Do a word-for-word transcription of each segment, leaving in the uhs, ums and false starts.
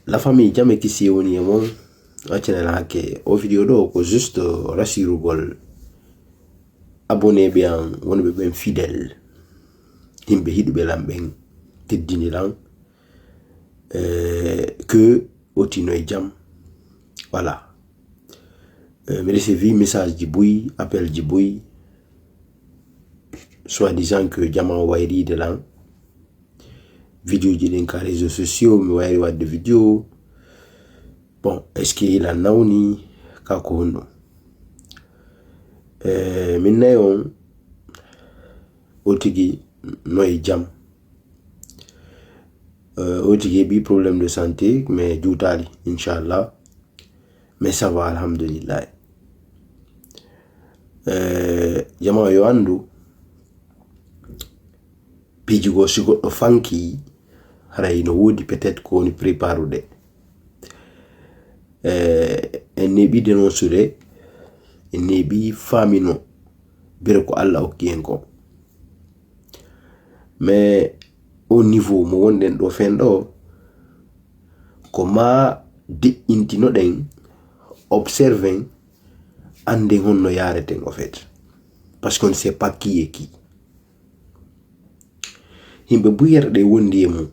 La famille, jam e kisiyee woni e mon. Accane lan hakke. O video ɗo ko juste rassurugol abonné ɓe an, wonɓe ɓen fidèle, yimɓe hiɗuɓe lan ɓen, teddini lan, eh, que o tigi no e jam. Voilà. Euh, mi recevi message ji buy, appel ji buy, soi-disant que jama o wayriide lan. Video ji ɗin ka réseaux sociaux, mi wayri wadde video. Bon, est-ce que ila nawni ka ko honno? Eh, min nayi on, o tigi no e jam. Eh, o tigi heɓi problème de santé, mais juutaali, inchallah. Mais ça va, alhamdulillah. Eh, jama yo anndu, piiji goo, si goɗɗo fanki, haray no woodi peut-être ko woni préparude. Eh, en neeɓi dénoncude, en neeɓi faamino, bire ko Alla okki en ko. Mais au niveau mo wonɗen ɗo fen ɗo, ko ma deƴƴintinoɗen, observen, annden honno yaareten au fait. Parce qu'on ne sait pas qui est qui. Yimɓe buyere ɗe wondi e mum,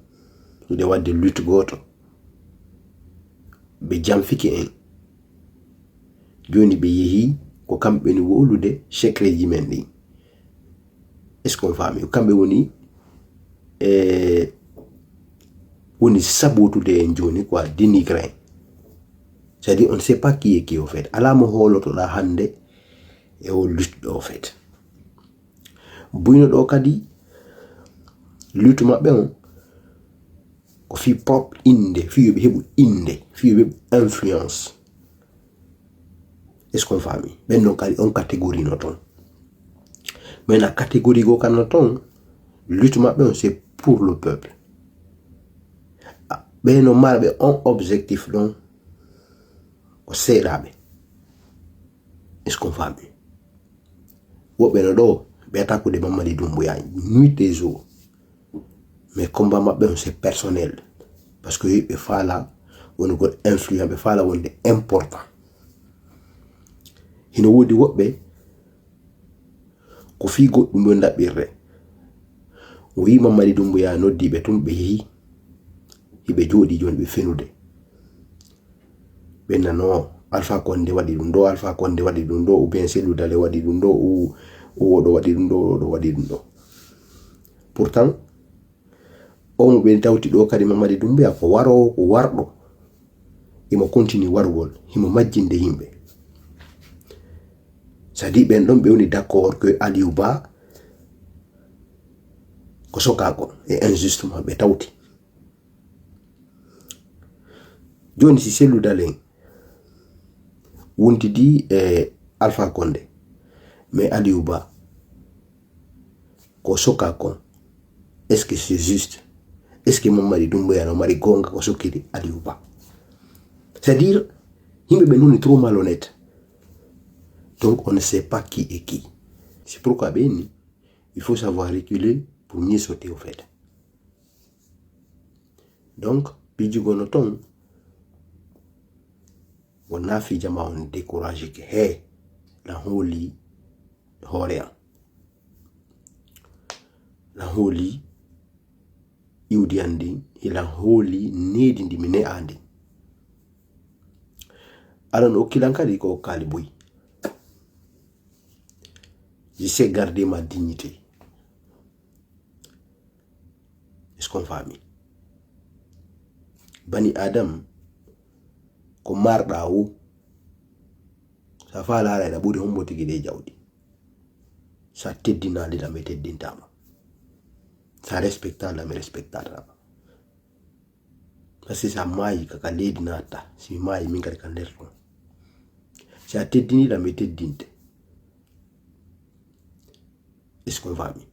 nde wadde lutte gooto. Ɓe janfike en. Jooni ɓe yehi, ko kamɓe woni wowlude secret ji men ɗin. Est-ce qu'on faami? Ko kamɓe woni, eh, woni sabotude en jooni, quoi, dénigrer en. C'est-à-dire, on ne sait pas qui est qui, au fait. Alaa mo hoolotoɗaa hannde e o lutte ɗo, au fait. Buyno ɗo kadi, lutte maɓɓe on, ko fii propre innde, fii yo ɓe heɓu innde, fii yo ɓe heɓu influence. Est-ce qu'on faami? Ɓen non kadi on catégorie no ton. Mais na catégorie goo kan no ton, lutte maɓɓe on, c'est pour le peuple. Ah, ɓe no mara ɓe on objectif ɗon, ko seeɗaaɓe. Est-ce qu'on faami? Woɓɓe no ɗo, ɓe attaquude Mamadi Doumbouya nuit et jour. Mais combat maɓɓe on, c'est personnel. Parce que ɓe faala wonugol influent, ɓe faala wonde important. Hino woodi woɓɓe, ko fii goɗɗum ɓe ndaɓɓirre. O yii Mamadi Doumbouya noddi ɓe tun, ɓe yehi. Hiɓe jooɗii jooni ɓe fenude. Ɓe nano, Alpha Condé waɗi ɗum ɗo, Alpha Condé waɗi ɗum ɗo, ou bien Cellou Dalein waɗi ɗum ɗo, ou, ou oɗo waɗi ɗum ɗo, oɗo waɗi ɗum ɗo. Pourtant, o mo ɓe tawti ɗo kadi, Mamadi Doumbouya, ko waroowo, ko warɗo. Himo continue warugol, himo majjinde yimɓe. C'est-à-dire ɓen ɗon ɓe woni d'accord que Aliou Ba ko sokaaku, e injustement ɓe tawti. Jooni si Cellou Dalein wontidi e Alpha Condé, mais Aliou Ba ko sokaaku, est-ce que c'est juste? Est-ce que Mamadi Doumbouya no mari goonga ko sokkiri Aliou Ba? C'est-à-dire, yimɓe ɓe woni trop malhonnête. Donc, on ne sait pas qui est qui. C'est pourquoi ɓe ni, il faut savoir reculer pour mieux sauter, au fait. Donc, piiji goo no ton, wonnaa fii jama on découragé ke. He, lan hooli hoore an. Lan hooli iwdi an ndin, hilan hooli needi ndi mi ne'aa ndin. Alla no okki lan kadi ko okkaali buy. Je sais garder ma dignité. Est-ce qu'on faami? Bani Adam, ko marɗaa woo, sa faa laara ina ɓuri hombo tigi ɗe jawdi. Sa teddinaali lan, mi teddintaa ma. Sa respectaali lan, mi respectataa ma. Parce que sa maayi, ka, ka leydi naatataa. Si mi maayi, min kadi ka nder ton. Si a teddinii lan, mi teddinte. Est-ce qu'on faami?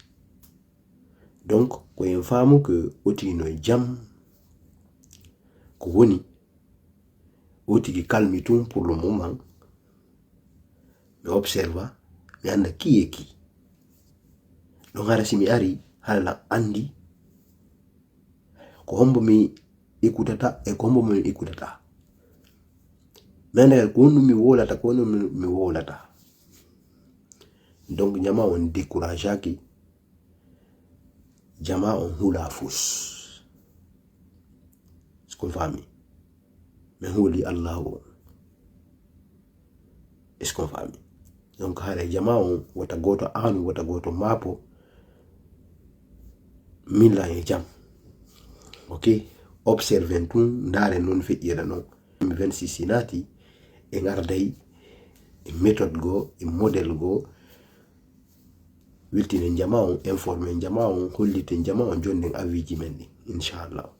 Donc, ko en faamu que o tigi no e jam, ko woni, o tigi calme tun pour le moment. Mi observa, mi annda qui est qui. Donc, hara si mi ari, hara lan anndi ko hombo mi Écoutata e ko mbo mon écoutata. Mende ko honɗum mi wolata, ko honɗum mi wolata. Donc jama on découragaki. Jama on hula fus. Est-ce qu'on famille? Min huli Allahu on. Est-ce qu'on famille? Donc hare jama on wata goto anu, wata goto mapo. Min la e jam. Ok. Observen tun, ndare non feƴƴira non. Vingt-six sinati e ngarday e méthode go e modèle go. Weltinen jama on, informen jama on, holliten jama on, jonden aviji men ɗin, inchallah.